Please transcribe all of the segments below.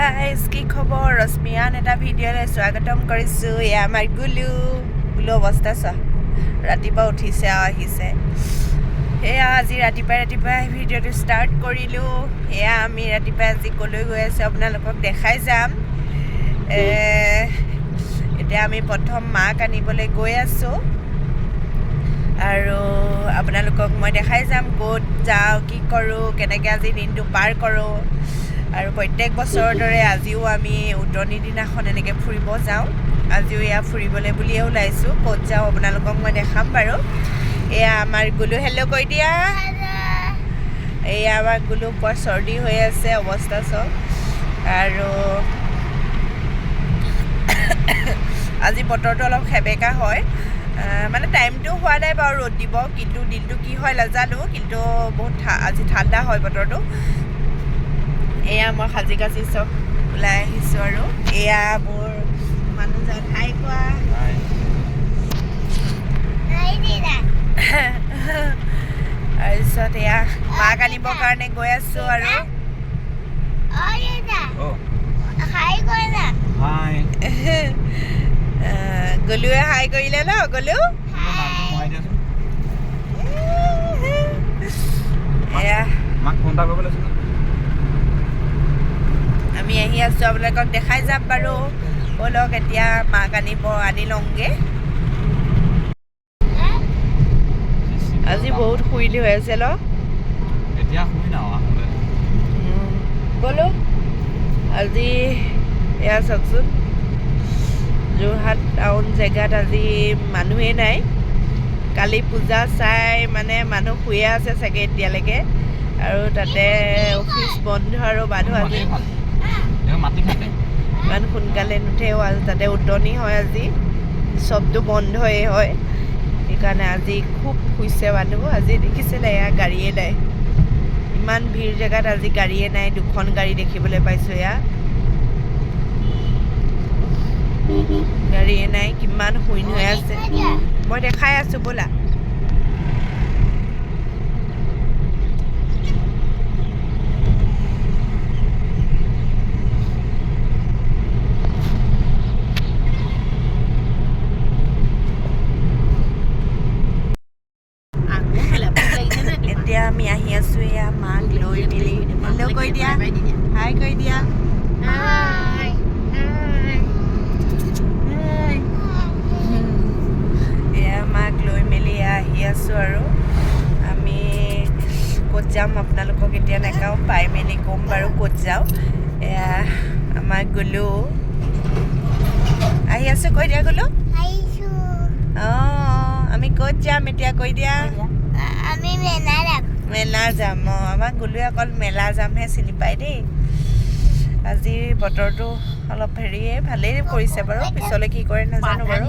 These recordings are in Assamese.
গাইজ, কি খবৰ? ৰশ্মিয়ান এটা ভিডিঅ'লৈ স্বাগতম কৰিছোঁ। এয়া আমাৰ গুলু। গুলু অৱস্থা চোৱা, ৰাতিপুৱা উঠিছে আৰু আহিছে। সেয়া আজি ৰাতিপুৱাই ৰাতিপুৱাই ভিডিঅ'টো ষ্টাৰ্ট কৰিলোঁ। এয়া আমি ৰাতিপুৱাই আজি ক'লৈ গৈ আছোঁ আপোনালোকক দেখাই যাম। এতিয়া আমি প্ৰথম মাক আনিবলৈ গৈ আছোঁ আৰু আপোনালোকক মই দেখাই যাম ক'ত যাওঁ, কি কৰোঁ, কেনেকৈ আজি দিনটো পাৰ কৰোঁ। আৰু প্ৰত্যেক বছৰৰ দৰে আজিও আমি উটনি দিনাখন এনেকৈ ফুৰিব যাওঁ। আজিও এয়া ফুৰিবলৈ বুলিয়ে ওলাইছোঁ। ক'ত যাওঁ আপোনালোকক মই দেখাম বাৰু। এয়া আমাৰ গুলু, হেল্ল' কৈ দিয়া। এয়া আমাৰ গুলু, পুৰা চৰ্দি হৈ আছে অৱস্থা চব। আৰু আজি বতৰটো অলপ সেমেকা হয়, মানে টাইমটো হোৱা নাই বাৰু ৰ'দ দিব, কিন্তু দিনটো কি হয় নাজানো, কিন্তু বহুত আজি ঠাণ্ডা হয় বতৰটো। এয়া মই সাজি কাচি চব ওলাই আহিছোঁ। আৰু এয়া মোৰ মানুহজন, হাই কোৱা। তাৰপিছত এয়া মাক আনিবৰ কাৰণে গৈ আছোঁ। আৰু গলুৱে হাই কৰিলে ন? গলু, এয়া আমি আহি আছোঁ, আপোনালোকক দেখাই যাম বাৰু। ব'লক, এতিয়া মাক আনিব আনি লওঁগৈ। আজি বহুত কুঁৱলী হৈ আছে ন? গ'লো আজি। এয়া চাওকচোন, যোৰহাট টাউন জেগাত আজি মানুহেই নাই। কালি পূজা চাই মানে মানুহ শুয়ে আছে চাগে এতিয়ালৈকে। আৰু তাতে অফিচ বন্ধ আৰু মানুহ আজি ইমান সোনকালে নুঠেও। আৰু তাতে উটনি হয় আজি, চবটো বন্ধই হয়, সেইকাৰণে আজি খুব শুইছে মানুহ। আজি দেখিছিলে, এয়া গাড়ীয়ে নাই। ইমান ভিৰ জেগাত আজি গাড়ীয়ে নাই। দুখন গাড়ী দেখিবলৈ পাইছোঁ। এয়া গাড়ীয়ে নাই, কিমান শূন্য হৈ আছে। মই দেখাই আছোঁ, ব'লা। এতিয়া আমি আহি আছোঁ এয়া মাক লৈ মেলি। হেল্ল' কৈ দিয়া, হাই কৈ দিয়া। এয়া মাক লৈ মেলি এয়া আহি আছোঁ। আৰু আমি ক'ত যাম আপোনালোকক এতিয়া নাকাওঁ, পাই মেলি ক'ম বাৰু ক'ত যাওঁ। এয়া আমাৰ গুলু, আহি আছোঁ কৈ দিয়া গুলু। অঁ, আমি ক'ত যাম এতিয়া কৈ দিয়া। আমি মেলা যাম। মেলা যাম। অঁ, আমাৰ গুলুৱে অকল মেলা যামহে চিনি পায় দেই। আজি বতৰটো অলপ হেৰিয়ে ভালেই কৰিছে বাৰু, পিছলৈ কি কৰে নাজানো বাৰু।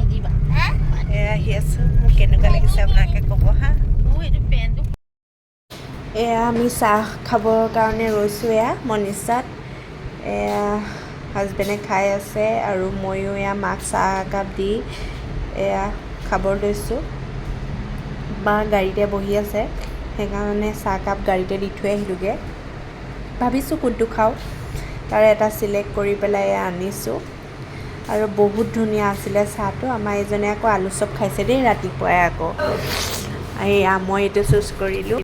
এয়া আহি আছোঁ। মোক কেনেকুৱা লাগিছে আপোনালোকে ক'ব হা। এয়া আমি চাহ খাবৰ কাৰণে ৰৈছোঁ এয়া মনীষাত। এয়া হাজবেণ্ডে খাই আছে আৰু ময়ো এয়া মাক চাহ একাপ দি এয়া খাব লৈছোঁ। মা গাড়ীতে বহি আছে, সেইকাৰণে চাহকাপ গাড়ীতে দি থৈ আহিলোঁগৈ। ভাবিছোঁ কোনটো খাওঁ, তাৰে এটা চিলেক্ট কৰি পেলাই এয়া আনিছোঁ। আৰু বহুত ধুনীয়া আছিলে চাহটো। আমাৰ এইজনে আকৌ আলু চপ খাইছে দেই ৰাতিপুৱাই আকৌ। এয়া মই এইটো চুজ কৰিলোঁ।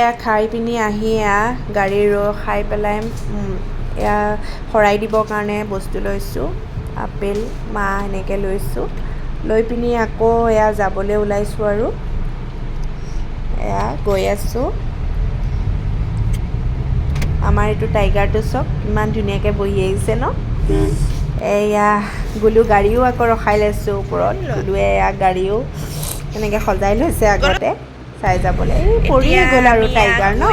এয়া খাই পিনি আহি এয়া গাড়ী ৰখাই পেলাই এয়া শৰাই দিবৰ কাৰণে বস্তু লৈছোঁ, আপেল মাহ এনেকৈ লৈছোঁ। লৈ পিনি আকৌ এয়া যাবলৈ ওলাইছোঁ আৰু এয়া গৈ আছোঁ। আমাৰ এইটো টাইগাৰটো চাওক, ইমান ধুনীয়াকৈ বহি আহিছে ন। এয়া গুলু গাড়ীও আকৌ ৰখাই লৈছোঁ ওপৰত। গুলুৱে এয়া গাড়ীও এনেকৈ সজাই লৈছে আগতে চাই যাবলৈ। এই পৰিয়ে গ'ল আৰু টাইগাৰ ন।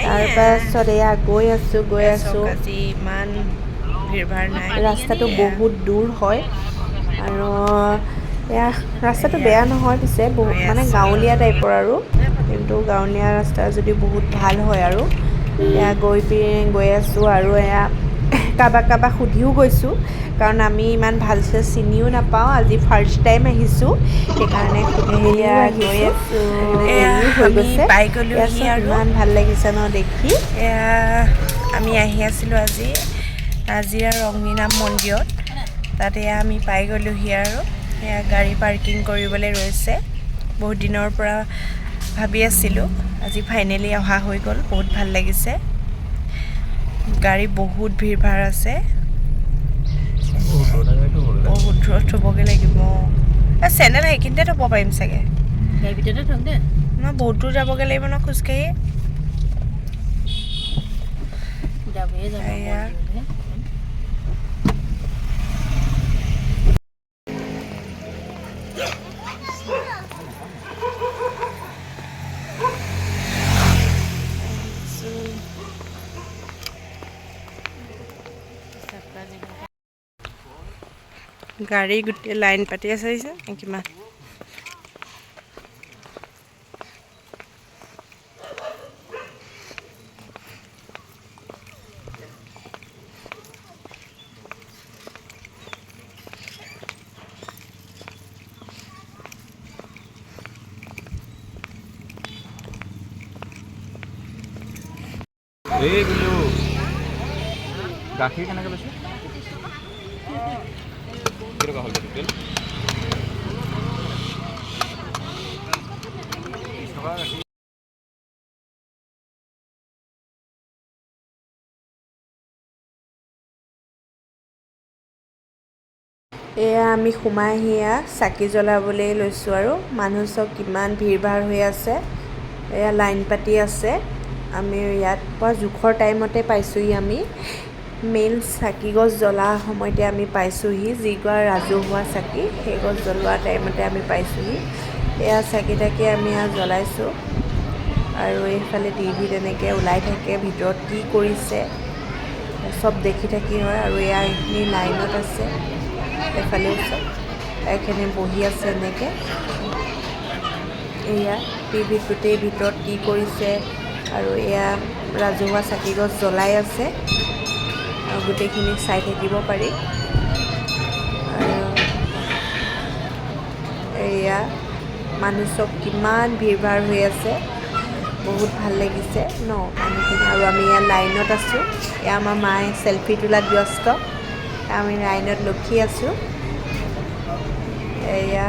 তাৰপাছত এয়া গৈ আছোঁ গৈ আছোঁ। ইমান ভিৰ ভাৰ নাই, ৰাস্তাটো বহুত দূৰ হয়। আৰু এয়া ৰাস্তাটো বেয়া নহয় পিছে, বহুত মানে গাঁৱলীয়া টাইপৰ আৰু, কিন্তু গাঁৱলীয়া ৰাস্তা যদি বহুত ভাল হয়। আৰু এয়া গৈ পিনে গৈ আছোঁ। আৰু এয়া কাৰোবাক কাৰোবাক সুধিও গৈছোঁ, কাৰণ আমি ইমান ভালছে চিনিও নাপাওঁ, আজি ফাৰ্ষ্ট টাইম আহিছোঁ, সেইকাৰণে সুধি মেলিও আহিছোঁ। হৈ গৈছে, ইমান ভাল লাগিছে ন দেখি। এয়া আমি আহি আছিলোঁ আজি। নাজিৰা অগ্নিনাভ মন্দিৰত। তাত এয়া আমি পাই গ'লোহি আৰু এয়া গাড়ী পাৰ্কিং কৰিবলৈ ৰৈছে। বহুত দিনৰ পৰা ভাবি আছিলোঁ, আজি ফাইনেলি অহা হৈ গ'ল। বহুত ভাল লাগিছে। গাড়ী বহুত ভিৰ ভাৰ আছে। বহুত দূৰত থ'বগৈ লাগিব। এই চেণ্ডেল সেইখিনিতে থ'ব পাৰিম চাগে। গাড়ীৰ ভিতৰতে থওক দে। ন, বহুত দূৰ যাবগৈ লাগিব ন খোজকাঢ়ি। যাবয়ে যাব। এয়া। মন্দিৰলৈ। গাড়ী গোটেই লাইন পাতি আছে, দেখিছে কিমান। এই বোলো, গাখীৰ কেনেকৈ লৈছে? কেইটকা হ'ল টোটেল? 30 টকা গাখীৰ। এয়া আমি সোমাই আহি এয়া চাকি জ্বলাবলৈ লৈছোঁ আৰু মানুহ চব কিমান ভিৰ ভাৰ হৈ আছে। এয়া লাইন পাতি আছে। আমি ইয়াত পৰা জোখৰ টাইমতে পাইছোঁহি। আমি মেইন চাকি গছ জ্বলা সময়তে আমি পাইছোঁহি। যিগৰা ৰাজহুৱা চাকি, সেই গছ জ্বলোৱা টাইমতে আমি পাইছোঁহি। এয়া চাকি তাকি আমি এয়া জ্বলাইছোঁ আৰু এইফালে টিভিত এনেকৈ ওলাই থাকে, ভিতৰত কি কৰিছে চব দেখি থাকি হয়। আৰু এয়া এইখিনি লাইনত আছে, এইফালেও চব এইখিনি বহি আছে এনেকৈ। এয়া টিভিত গোটেই ভিতৰত কি কৰিছে আৰু এয়া ৰাজহুৱা চাকি গছ জ্বলাই আছে আৰু গোটেইখিনি চাই থাকিব পাৰি। আৰু এয়া মানুহ চব কিমান ভিৰ ভাৰ হৈ আছে। বহুত ভাল লাগিছে ন মানুহখিনি। আৰু আমি ইয়াত লাইনত আছোঁ। এয়া আমাৰ মায়ে চেলফি তোলাত ব্যস্ত, আমি লাইনত ৰখি আছোঁ। এয়া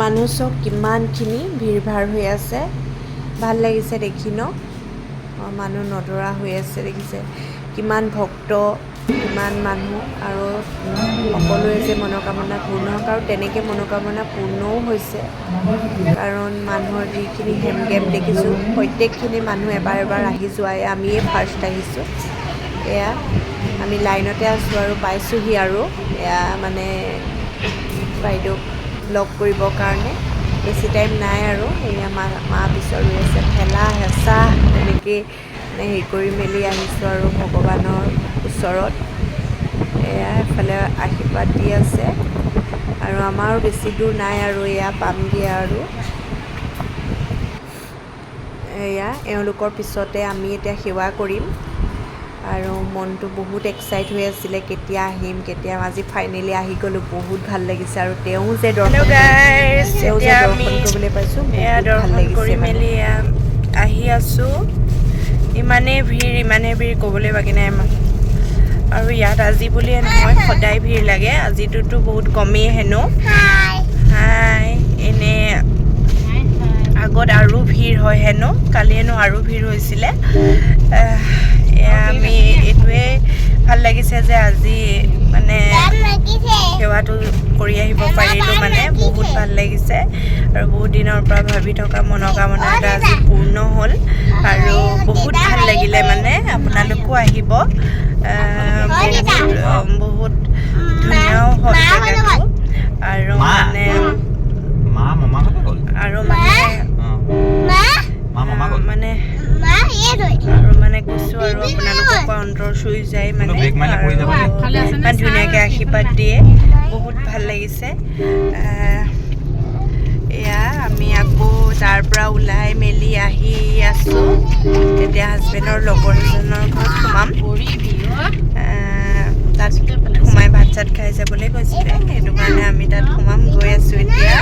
মানুহ চব কিমানখিনি ভিৰ ভাৰ হৈ আছে, ভাল লাগিছে দেখি ন। মানুহ নধৰা হৈ আছে, দেখিছে কিমান ভক্ত, কিমান মানুহ। আৰু সকলোৱে যে মনোকামনা পূৰ্ণ হওক আৰু তেনেকৈ মনোকামনা পূৰ্ণও হৈছে, কাৰণ মানুহৰ যিখিনি হেমগেম দেখিছোঁ, প্ৰত্যেকখিনি মানুহ এবাৰ এবাৰ আহি যোৱাই, আমিয়ে ফাৰ্ষ্ট আহিছোঁ। এয়া আমি লাইনতে আছোঁ আৰু পাইছোঁহি। আৰু এয়া মানে বাইদেউক লগ কৰিবৰ কাৰণে বেছি টাইম নাই। আৰু এয়া মা পিছত ৰৈ আছে, ঠেলা হেঁচা তেনেকেই মানে হেৰি কৰি মেলি আহিছোঁ আৰু ভগৱানৰ ওচৰত। এয়া এফালে আশীৰ্বাদ দি আছে আৰু আমাৰো বেছি দূৰ নাই আৰু এয়া পামগৈ। আৰু এয়া এওঁলোকৰ পিছতে আমি এতিয়া সেৱা কৰিম। আৰু মনটো বহুত এক্সাইট হৈ আছিলে, কেতিয়া আহিম কেতিয়া, আজি ফাইনেলি আহি গ'লোঁ। বহুত ভাল লাগিছে। আৰু তেওঁ যে দৰ্শন তেওঁ যে দৰ্শন কৰিবলৈ পাইছোঁ, বহুত ভাল লাগিছে। কৰি মেলি আহি আছোঁ। ইমানেই ভিৰ, ইমানেই ভিৰ, ক'বলৈ বাকী নাই। আৰু ইয়াত আজি বুলিয়ে নহয়, সদায় ভিৰ লাগে। আজিটোতো বহুত কমেই হেনো। হাই। হাই। এনে আগত আৰু ভিৰ হয় হেনো, কালি হেনো আৰু ভিৰ হৈছিলে। এয়া আমি এইটোৱে ভাল লাগিছে যে আজি মানে যাম লাগিছে। সেৱাটো কৰি আহিব পাৰিলোঁ, মানে বহুত ভাল লাগিছে। আৰু বহুত দিনৰ পৰা ভাবি থকা মনোকামনা এটা আজি পূৰ্ণ হ'ল আৰু বহুত ভাল লাগিলে। মানে আপোনালোকো আহিব, বহুত বহুত ধুনীয়াও হ'ল জেগাটো আৰু মা। মানে মা মামাহঁতে গ'ল। আৰু মানে অঁ, মা। মা মামা গ'ল। মানে মা, এই ধৰি। আৰু মানে কৈছোঁ আৰু আপোনালোককো অন্তৰ চুই যায় মানে। ব্ৰেক মাৰিলে পৰি যাব দেই। আৰু ইমান ধুনীয়াকৈ আশীৰ্বাদ দিয়ে, বহুত ভাল লাগিছে। এয়া আমি আকৌ তাৰ পৰা ওলাই মেলি আহি আছোঁ। এতিয়া হাজবেণ্ডৰ লগৰ এজনৰ ঘৰত সোমাম। পৰিবি অ। তাত সোমাই ভাত চাত খাই যাবলৈ কৈছিলে, সেইটো কাৰণে আমি তাত সোমাম গৈ আছোঁ এতিয়া।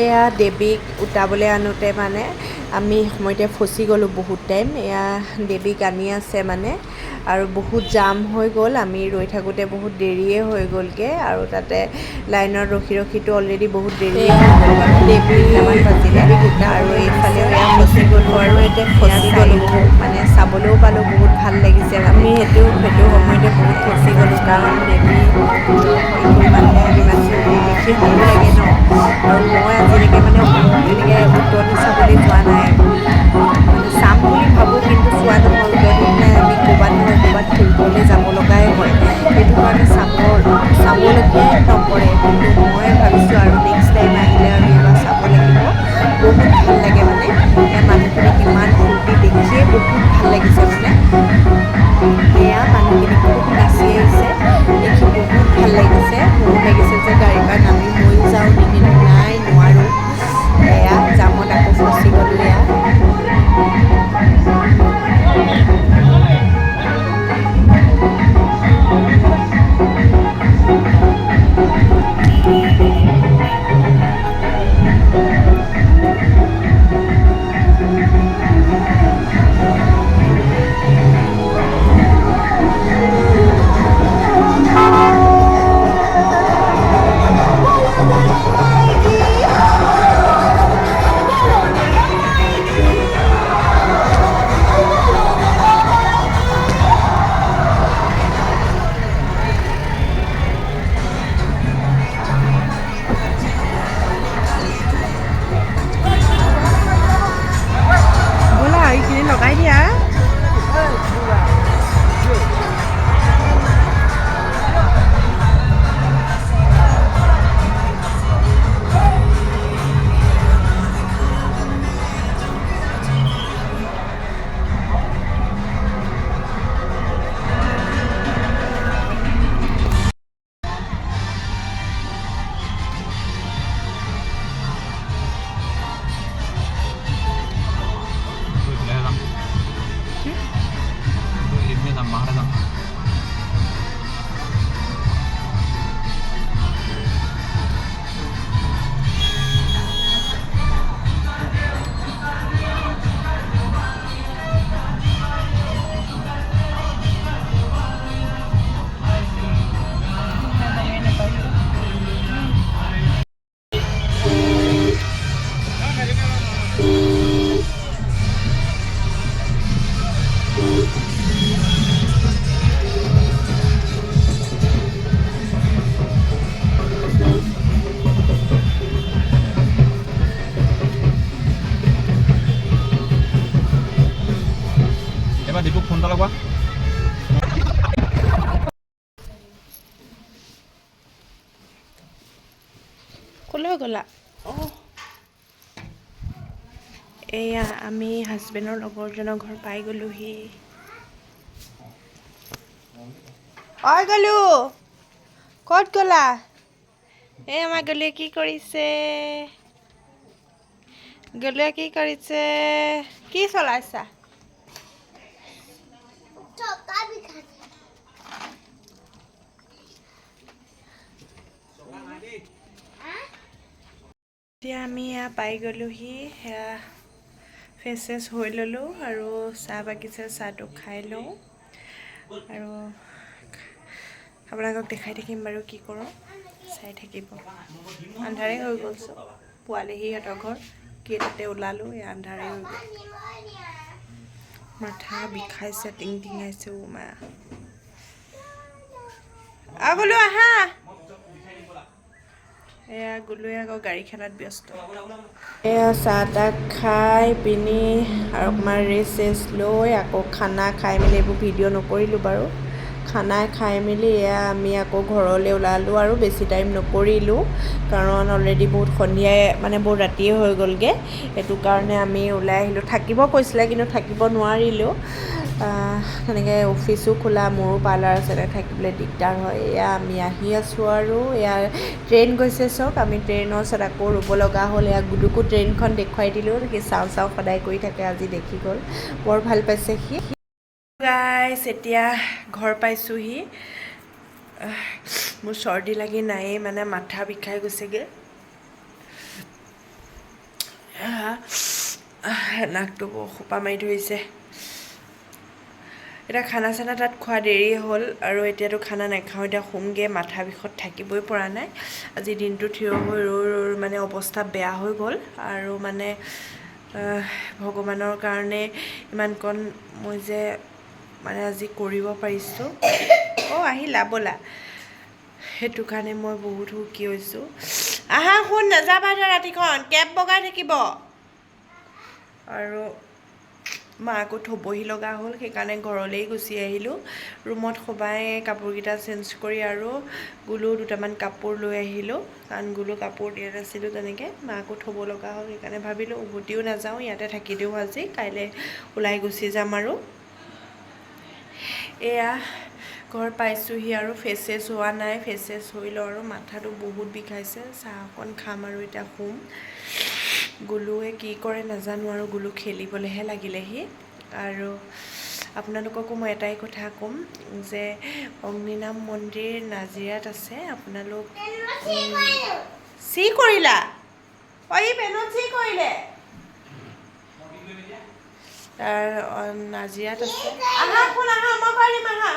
এয়া দেৱীক উটাবলৈ আনোতে মানে আমি সময়তে ফচি গ'লোঁ বহুত টাইম। এয়া দেৱীক আনি আছে মানে, আৰু বহুত জাম হৈ গ'ল। আমি ৰৈ থাকোঁতে বহুত দেৰিয়ে হৈ গ'লগৈ আৰু তাতে লাইনত ৰখি ৰখিতো অলৰেডি বহুত দেৰিয়ে হৈ গ'ল বাৰু। দেৱী বাজিলে আৰু এইফালে এয়া ফচি গ'লোঁ আৰু এতিয়া ফচি গ'লোঁ বহুত, মানে চাবলৈও পালোঁ, বহুত ভাল লাগিছে। আমি সেইটো সময়তে বহুত ফচি গ'লোঁ, কাৰণ দেৱী মানে ইমান দেখি ভালো লাগে ন। আৰু মই আজিলৈকে মানে তেনেকৈ উটনি চাবলৈ যোৱা নাই। মানে চাম বুলি ভাবোঁ, কিন্তু চোৱা নহয়। উটনি মানে আমি ক'ৰবাত নহয় ক'ৰবাত ফুৰিবলৈ যাব লগাই হয়, সেইটো কাৰণে চাবলগীয়াই নপৰে। কিন্তু মই ভাবিছোঁ আৰু নেক্সট টাইম আহিলে আৰু এইবাৰ চাব লাগিব। বহুত ভাল লাগে মানে। এয়া মানুহখিনি কিমান ফূৰ্তি, দেখিয়ে বহুত ভাল লাগিছে। মানে এয়া মানুহখিনি খুব নাচি আহিছে, দেখি বহুত ভাল লাগিছে। মোৰো লাগিছে যে গাড়ীৰ পৰা নামি ময়ো যাওঁ নেকি, কিন্তু নাই, নোৱাৰোঁ। এয়া জামত আকৌ ফচি গ'লোঁ এয়া। ব'লা, এইখিনি লগাই দিয়া। এইফালেহে যাম, এইপিনে যাম, মাহঁতে যাম। এবাৰ দীপুক ফোন এটা লগোৱা। ক'লৈ গ'লা? অঁ, এয়া আমি হাজবেণ্ডৰ লগৰজনৰ ঘৰ পাই গ'লোহি। ঐ গ'লো, ক'ত গ'লা? এই আমাৰ গলুৱে কি কৰিছে? গলুৱে কি কৰিছে? কি চলাইছা? চকা বিষাইছে। এতিয়া আমি এয়া পাই গ'লোহি। সেয়া ফ্ৰেছ চেছ হৈ ল'লোঁ আৰু চাহ বাগিচা চাহটো খাই লওঁ আৰু আপোনালোকক দেখাই থাকিম বাৰু কি কৰোঁ, চাই থাকিব। আন্ধাৰেই হৈ গ'ল চব। পোৱালেহি সিহঁতৰ ঘৰ, গেটতে ওলালোঁ, এয়া আন্ধাৰেই হৈ গ'ল। মাথা বিষাইছে, টিং টিঙাইছে। অ' মা, গ'লো, আহা। এয়া গুলুৱে আকৌ গাড়ী খেলাত ব্যস্ত। এয়া চাহ তাহ খাই পিনি আৰু অকণমান ৰেষ্ট চেষ্ট লৈ আকৌ খানা খাই মেলি, এইবোৰ ভিডিঅ' নকৰিলোঁ বাৰু, খানা খাই মেলি এয়া আমি আকৌ ঘৰলৈ ওলালোঁ। আৰু বেছি টাইম নকৰিলোঁ, কাৰণ অলৰেডি বহুত সন্ধিয়াই, মানে বহুত ৰাতিয়ে হৈ গ'লগৈ। সেইটো কাৰণে আমি ওলাই আহিলোঁ। থাকিব কৈছিলে, কিন্তু থাকিব নোৱাৰিলোঁ। তেনেকৈ অফিচো খোলা, মোৰো পাৰ্লাৰ আছে, তেনেকৈ থাকিবলৈ দিগদাৰ হয়। এয়া আমি আহি আছোঁ আৰু এয়া ট্ৰেইন গৈছে চাওক। আমি ট্ৰেইনৰ ওচৰত আকৌ ৰ'ব লগা হ'ল। এয়া গুডুকো ট্ৰেইনখন দেখুৱাই দিলোঁ। সি চাওঁ চাওঁ সদায় কৰি থাকে, আজি দেখি গ'ল, বৰ ভাল পাইছে সি। গাইছ, এতিয়া ঘৰ পাইছোঁহি। মোৰ চৰ্দি লাগি নায়েই, মানে মাথা বিষাই গৈছেগৈ। নাকটো বৰ সোপা মাৰি ধৰিছে। এতিয়া খানা চানা তাত খোৱা দেৰি হ'ল আৰু এতিয়াতো খানা নাখাওঁ, এতিয়া শুমগৈ। মাথা বিষত থাকিবই পৰা নাই। আজি দিনটো থিয় হৈ ৰৈ ৰৈ মানে অৱস্থা বেয়া হৈ গ'ল। আৰু মানে ভগৱানৰ কাৰণে ইমানকণ মই যে মানে আজি কৰিব পাৰিছোঁ। অ' আহিলা ব'লা, সেইটো কাৰণে মই বহুত সুখী হৈছোঁ। আহা শুন, নাযাবা এতিয়া, ৰাতিখন কেব বগাই থাকিব। আৰু মাকো থ'বহি লগা হ'ল, সেইকাৰণে ঘৰলৈই গুচি আহিলোঁ। ৰুমত সোমাই কাপোৰকেইটা চেঞ্জ কৰি আৰু গুলো দুটামান কাপোৰ লৈ আহিলোঁ, কাৰণ গুলো কাপোৰ দিয়া নাছিলোঁ তেনেকৈ। মাকো থ'ব লগা হ'ল, সেইকাৰণে ভাবিলোঁ উভতিও নাযাওঁ, ইয়াতে থাকি দিওঁ আজি, কাইলৈ ওলাই গুচি যাম। আৰু এয়া ঘৰ পাইছোঁহি আৰু ফ্ৰেছ চেছ হোৱা নাই, ফ্ৰেছ চেছ হৈ লওঁ। আৰু মাথাটো বহুত বিষাইছে। চাহ অকণ খাম আৰু এতিয়া শুম। গুলুৱে কি কৰে নাজানো আৰু, গুলু খেলিবলৈহে লাগিলেহি। আৰু আপোনালোককো মই এটাই কথা ক'ম যে অগ্নিনাভ মন্দিৰ নাজিৰাত আছে। আপোনালোক চি কৰিলা, অ ই পেনত চি কৰিলে। তাৰ নাজিৰাত আছে। আহা শুন, আহা, মই পাৰিম, আহা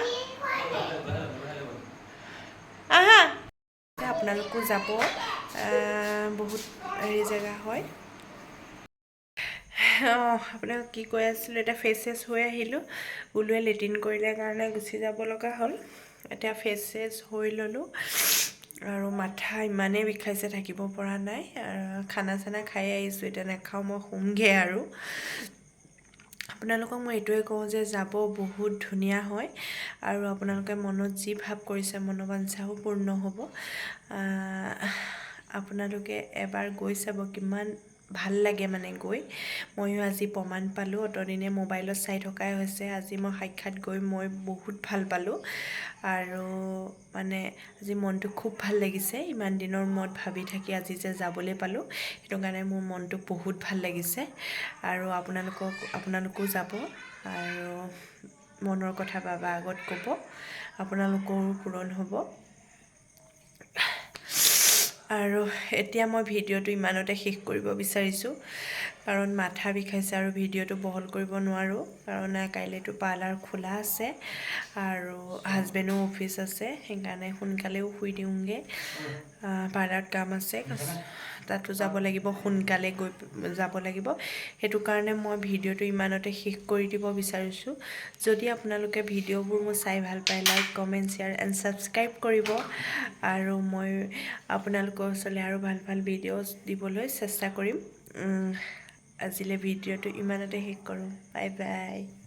আহা। আপোনালোকো যাব, বহুত হেৰি জেগা হয়। অঁ, আপোনাক কি কৈ আছিলোঁ? এতিয়া ফ্ৰেছ চেছ হৈ আহিলোঁ। গুলুৱে লেট্ৰিন কৰিলে কাৰণে গুচি যাব লগা হ'ল। এতিয়া ফ্ৰেছ চেছ হৈ ল'লোঁ আৰু মাথা ইমানেই বিষাইছে, থাকিব পৰা নাই। খানা চানা খাই আহিছোঁ, এতিয়া নাখাওঁ মই, শুমগৈ। আৰু আপোনালোকক মই এইটোৱে কওঁ যে যাব, বহুত ধুনীয়া হয় আৰু আপোনালোকে মনত যি ভাৱ কৰিছে, মনোবাঞ্ছাও পূৰ্ণ হ'ব। আপোনালোকে এবাৰ গৈ চাব, কিমান ভাল লাগে মানে গৈ। ময়ো আজি প্ৰমাণ পালোঁ। অতদিনে মোবাইলত চাই থকাই হৈছে, আজি মই সাক্ষাৎ গৈ মই বহুত ভাল পালোঁ। আৰু মানে আজি মনটো খুব ভাল লাগিছে। ইমান দিনৰ মূৰত ভাবি থাকি আজি যে যাবলৈ পালোঁ, সেইটো কাৰণে মোৰ মনটো বহুত ভাল লাগিছে। আৰু আপোনালোকো যাব আৰু মনৰ কথা বাবা আগত ক'ব, আপোনালোকৰো পূৰণ হ'ব। আৰু এতিয়া মই ভিডিঅ'টো ইমানতে শেষ কৰিব বিচাৰিছোঁ, কাৰণ মাথা বিষাইছে আৰু ভিডিঅ'টো বহল কৰিব নোৱাৰোঁ, কাৰণ কাইলৈতো পাৰ্লাৰ খোলা আছে আৰু হাজবেণ্ডো অফিচ আছে, সেইকাৰণে সোনকালেও শুই দিওঁগৈ। পাৰ্লাৰত কাম আছে, তাতো যাব লাগিব, সোনকালে গৈ যাব লাগিব। সেইটো কাৰণে মই ভিডিঅ'টো ইমানতে শেষ কৰি দিব বিচাৰিছোঁ। যদি আপোনালোকে ভিডিঅ'বোৰ মোৰ চাই ভাল পায়, like, comment, share and subscribe কৰিব। আৰু মই আপোনালোকৰ ওচৰলৈ আৰু ভাল ভাল ভিডিঅ'জ দিবলৈ চেষ্টা কৰিম। আজিলৈ ভিডিঅ'টো ইমানতে শেষ কৰোঁ। Bye bye.